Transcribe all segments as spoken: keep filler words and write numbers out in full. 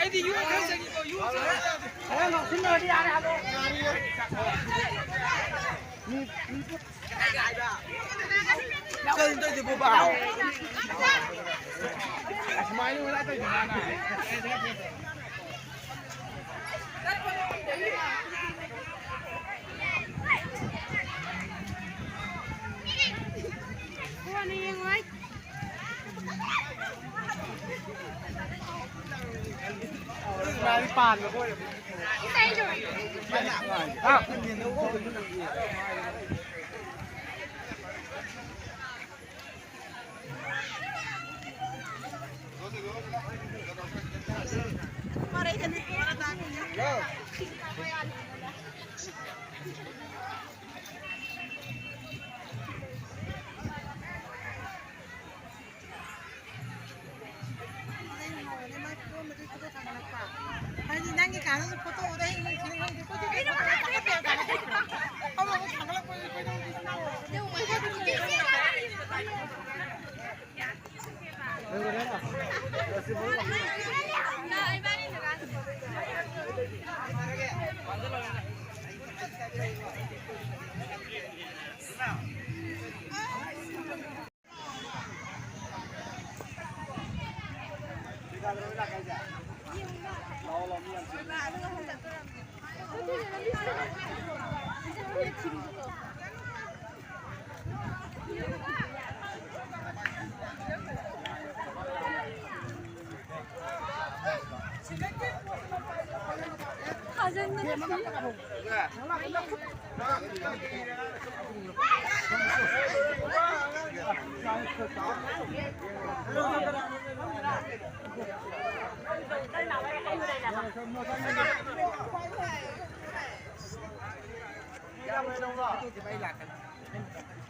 ꯑꯩꯗꯤ ꯌꯨ ꯈꯔ ꯆꯪꯉꯤꯀꯣ, ꯌꯨ ꯈꯔ꯫ ꯈꯔ ꯂꯧꯁꯤꯟꯅꯔꯗꯤ ꯌꯥꯔꯦ, ꯍꯜꯂꯣ꯫ ꯀꯩꯅꯣ ꯇꯧꯔꯤꯁꯤꯕꯣ, ꯕꯥ? ꯑꯁꯨꯃꯥꯏꯅ ꯑꯣꯏꯅ ꯇꯧꯔꯤꯁꯤ ꯃꯥꯅ꯫ ꯀꯣꯟꯅ ꯌꯦꯡꯉꯣ ꯑꯩ꯫ ꯍꯥꯏꯗꯤ ꯅꯪꯒꯤ ꯀꯥꯟꯗꯁꯨ ꯐꯣꯇꯣ ꯎꯗ ꯑꯩ ꯅꯨꯡꯊꯤꯜ ꯈꯪꯗꯦ ꯀꯣꯏꯆꯠ ꯆꯠꯄ ꯊꯥꯒꯠꯄ ꯌꯥꯝ ꯊꯥꯒꯠꯂꯦ꯫ ꯑꯃꯃꯨꯛ ꯊꯥꯒꯠꯂꯛꯄꯁꯤꯗꯤ ꯀꯣꯏꯗꯧ ꯁꯤꯖꯤꯟꯅꯧ꯫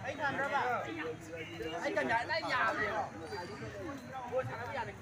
ꯑꯩ ꯊꯝꯕ꯭ꯔꯕ? ꯑꯩ ꯊꯝꯕ꯭ꯔꯥ? ꯑꯩ ꯌꯥꯗꯦꯕ꯫ ꯕꯣꯜ ꯁꯥꯟꯅꯕ ꯌꯥꯗꯦ꯫